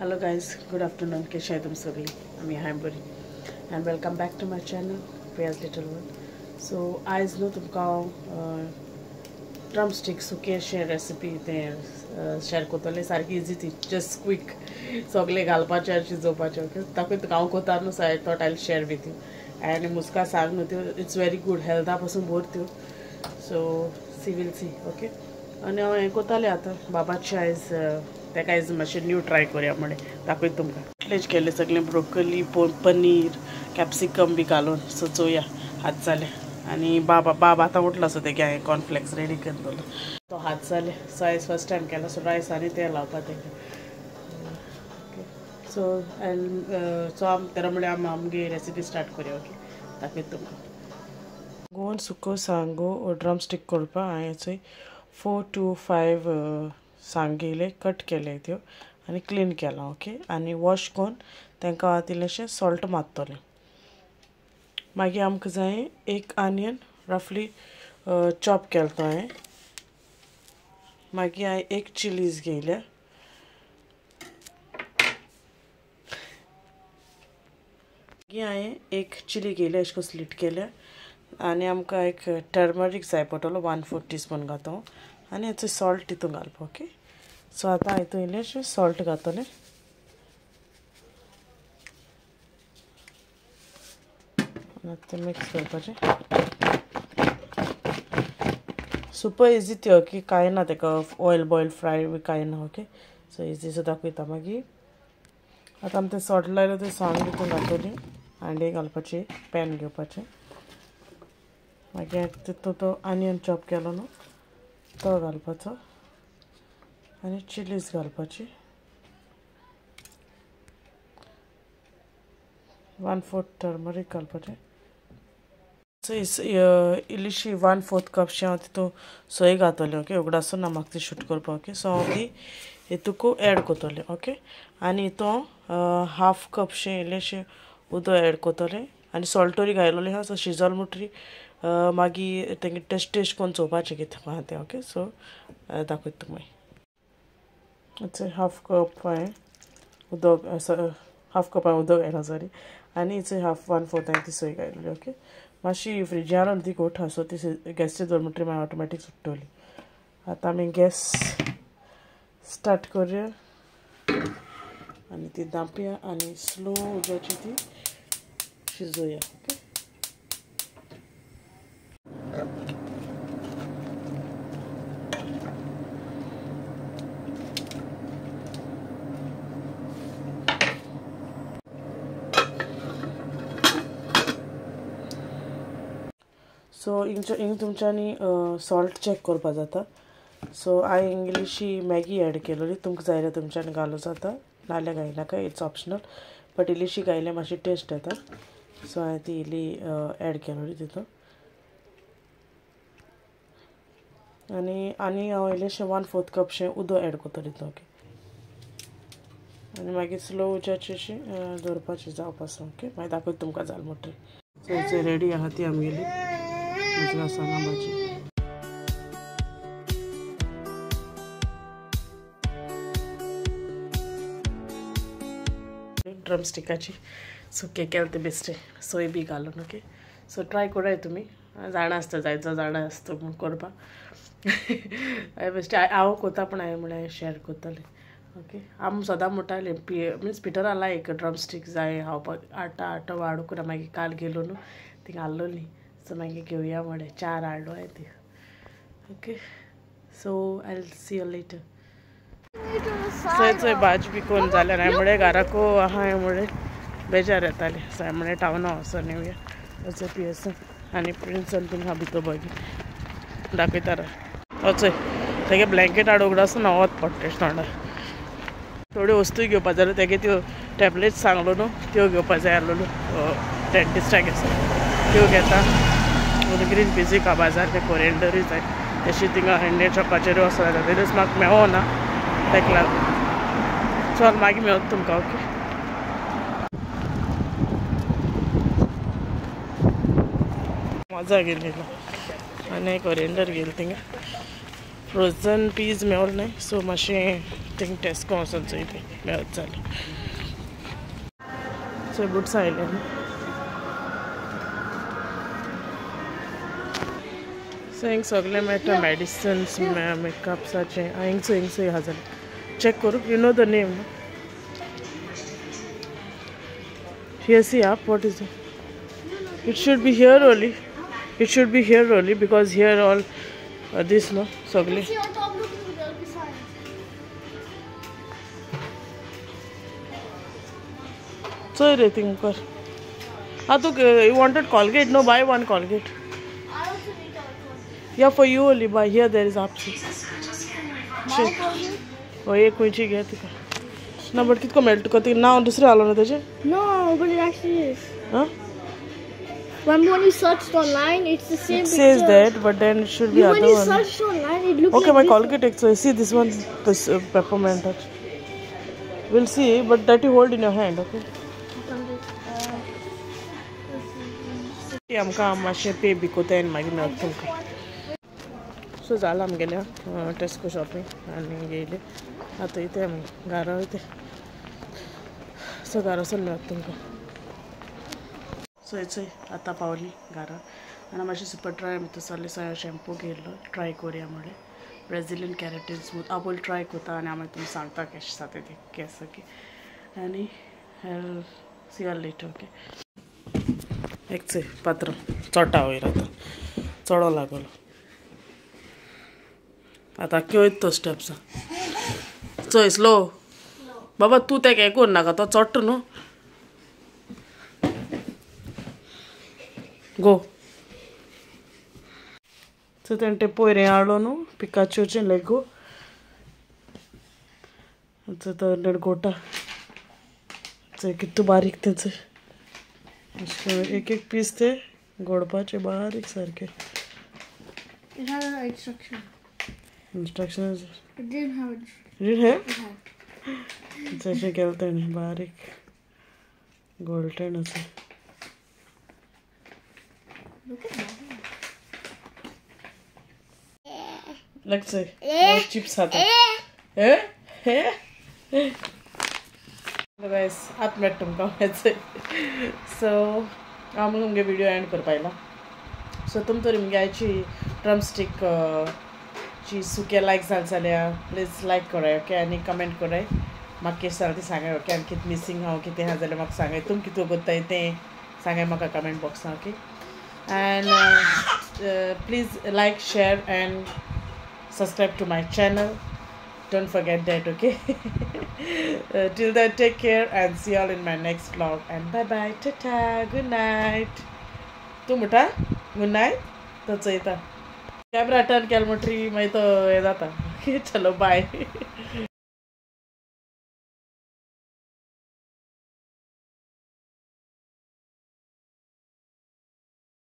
Hello guys, good afternoon. कैसे हैं तुम सभी? I'm Hi and welcome back to my channel Priya's Little World. So आज no तुमका ड्रमस्टिक सुके अशें रेसिपी तें शेयर करतलें. सारकी इजी ती, जस्ट क्विक सगळें घालपाचें आनी शिजोवपाचें. ओके, ताका तुका हांव कोता न्हू, so I thought I share with you. आनी मुस्का सांग न्हू त्यो, it's very good, हेल्था पासून बऱ्यो त्यो. So see will see. Okay, आनी हांव हें कोतालें आतां बाबाचें आयज तेका आयज मातशें न्यू ट्राय करुया म्हणलें, दाखयता तुमकां. इतलेंच केलें सगळें, ब्रोकली, पनीर, कॅप्सिकम बी घालून. सो चोवया हात जालें. आनी बाबा बाबा आतां उठलो, सो तेगे हांवें कॉर्नफ्लेक्स रेडी करून दवरलो, तो हात जालें. सो आयज फर्स्ट टायम केलो, सो रायस आनी तें लावपा तेका. ओके, सो सो आम तेरा म्हळ्यार आम आमगे रेसिपी स्टार्ट करुया. ओके, दाखयता तुमकां. गोवन सुको सांगो ड्रमस्टीक करपाक हांवें चोय 4 to 5 सांगेले कट केले त्यो आनी क्लीन केलां. ओके, आनी वॉश करून तांकां आतां इल्लेशें सॉल्ट मारतलें. मागीर आमकां जाय एक आनियन रफली चॉप केलो तो हांवें. मागीर हांवें एक चिलीज घेयल्या, मागीर हांवें एक चिली घेयल्या अशें करून स्लीट केल्या. आनी आमकां एक टर्मरीक जाय पडटलो, 1/4 टीस्पून घातो. आनी हेचो सॉल्ट तितून घालप. ओके, सो आतां हितून इल्लेशें सॉल्ट घातलें. आनी आतां तें मिक्स करपाचें. सुपर इजी ती. ओके, कांय ना तेका ऑयल बॉयल फ्राय बी कांय ना. Okay, so easy. सो दाखयता मागीर. आतां आमी तें सॉल्ट लायलो तें सांग तितून घातली. हांडी घालपाची, पॅन घेवपाचें. मागीर तितून तो आनियन चॉप केलो न्हू तो घालपाचो आनी चिलीज घालपाची. 1/4 टर्मरीक घालपाचें. सो इल्लीशी 1/4 कपशी हांव तितून सोय घातलें. ओके, उगडासून ना म्हाका ती शूट करपाक. ओके, सो हांव ती हितूंक एड करतलें. ओके, आनी हितून 1/2 कपशें इल्लेशें उदक एड करतलें. आनी सॉल्टरी घायलोलें आहा, सो शिजोल म्हणटरी मागीर तेंगे टेस्ट टेस्ट करून चोवपाचें कितें आहा तें. ओके, सो दाखयता तुका मागीर. 1/2 कप हांवें उदक, 1/2 कप हांवें उदक घायलां सॉरी. आनी 1/4 हांवें ती सोय घायलोली. ओके, मातशी फ्रिजान ती गोठ आहा, सो ती गॅसचेर दवर म्हणटरी मागीर ऑटोमॅटीक सुट्टली. आतां आमी गॅस स्टार्ट करुया आनी ती दांपया आनी स्लो उज्याची ती शिजोवया. ओके, सो हिंग तुमच्यांनी सॉल्ट चॅक करपा जाता. सो हांवें इल्लीशी मॅगी एड केलोली, तुमकां जाय जाल्यार तुमच्यान घालूं जाता, नाल्यार घायनाका, it's optional. But इल्लीशी घायल्यार मातशी टेस्ट येता, सो हांवें ती इल्ली एड केलोली तितून. आनी आनी हांव इल्लेशें 1/4 कपशें उदक एड करतलें तितून. ओके, आनी मागीर स्लो उज्याची अशी दवरपाची जावपा. ओके, मागीर दाखयता तुमकां जालें म्हणटरी. सो रेडी आहा ती आमगेली मुजरा सांगा भाजी. ड्रमस्टिकाची सुके केलें ते बेश्टे सोय बी घालून. ओके, सो ट्राय कराय तुमी, जाणा आसता जायचो जाणा आसता म्हूण करपाक. बेश्टे हांव कोता पण हांवें म्हळ्यार शेअर करतलें. ओके, आम सदां म्हणटालें मिन्स पिटरा लायक ड्रमस्टीक जाय खावपाक, आटा आटा हाडूंक ना. मागीर काल गेलो न्हू थिंगा हाडलोली, सो मागीर घेवया म्हणलें, 4 हाडलो हांवें ती. Okay, so I will see you later. चोय चोय भाजी बी कोण जाल्यार हांवें म्हणलें घराको आहा म्हणलें बेजार येतालें, सो हांवें म्हणलें टावना वचोन येवया. वचय पियेसन आनी प्रिन्सन तुमकां भितर बगी दाखयता. वचय तेगे ब्लँकेट हाड उगडासून वत पडटा तोंडार. थोड्यो वस्तू घेवपा जाय तेगे त्यो टॅबलेट्स सांगलो न्हू त्यो घेवपा जाय आसलेल्यो डेंटिस्टाक, त्यो घेता. ग्रीन पीसूय खावपा जाय, ते कोरिएंडरूय जाय, तशी थिंगा इंडियन शॉपाचेरूय वचोंक जाय. तेच म्हाका मेवना तेका लागून. चल मागीर मेवता तुमकां. ओके, मजा गेली आनी कोरिएंडर गेली थिंगा. फ्रोजन पीज मेवल न्हय सो मातशें थिंग टेस्को वचोन चोय तें मेळत जाल्यार. सो बुट्स आयले. सो हिंग सगळें मेळटा मेडिसिन्स मेकअप्साचें. हिंग चोय हिंग चोय आहा जाल्यार चॅक करूं. You know the name here. See up what is it should be here only. It should be here only because here all this no सगळे. चोय रे थिंग कर. आं तूं you wanted Colgate no? Buy one Colgate. Yeah, for you only. Buy here there is option. Oh, एक खंयची घे तुका ना. बट कितको मेळटा तुका ती नांव दुसरें आलो ना तेजें? No, but it actually is. Huh? When you searched online, it's the same. It says that, but then it should be other one. When you searched online, it looks okay, like my Colgate actually. See this one, this peppermint touch. We'll see, but that you hold in your hand, okay? आमकां मातशें pay बी कोताय आनी मागीर मेळटा तुमकां. So जालां आमगेलें टेस्को shopping आनी येयलें. आतां इतें आमी घरा वयता. सो घरा वचून मेळटा तुमकां. सो चोय आतां पावली घरा आनी मातशें सुपर ड्राय भितर सरलें. सो हांवें शॅम्पू घेयल्लो ट्राय करुया म्हणलें. ब्रेझिलियन कॅरेटीन स्मूथ हांव पयलीं ट्राय करता आनी हांव मागीर तुमकां सांगता केशें जाता तें केंस. ओके आनी सी you later. Okay एक चोय पात्र चोडटा वयर आतां चडो लागलो. आतां वयता तो स्टेप्सां. चोय स्लो बाबा तूं तेका हें करूं नाका, तो चोडटा न्हू. गो. सो तेणें तें पयर हें हाडलो न्हू पिकाचोचें लेगो. तो गोटा चोय कितू बारीक तें चोय. एक एक पीस ते गोडपाचे बारीक सारके. It had an instruction. Instructions? It didn't have instructions. It didn't have? It had. अशें केलें तेणें बारीक गोल्डन अशें. Look at that. Let's see. More chips खाता. Eh? Eh? Hello guys, आत मेळटा तुमकां. सो हांव तुमगे व्हिडिओ एंड करपा आयला. सो तुम तर मुगे आयची ड्रमस्टीक ची सुके लायक जालें जाल्यार प्लीज लायक कराय. ओके आनी कमेंट कराय म्हाका केश जालें तें सांगाय. ओके आनी कितें मिसींग हांव कितें आहा जाल्यार म्हाका सांगाय. तुम कितें करताय तें सांगाय म्हाका comment बॉक्सान. Okay and please like share and subscribe to my channel. Don't forget that, okay? Till then, take care and see you all in my next vlog. And bye bye, tata, good night. Tu muta good night to chaita camera turn केल मुटरी मैं तो ये जाता. Okay, चलो bye.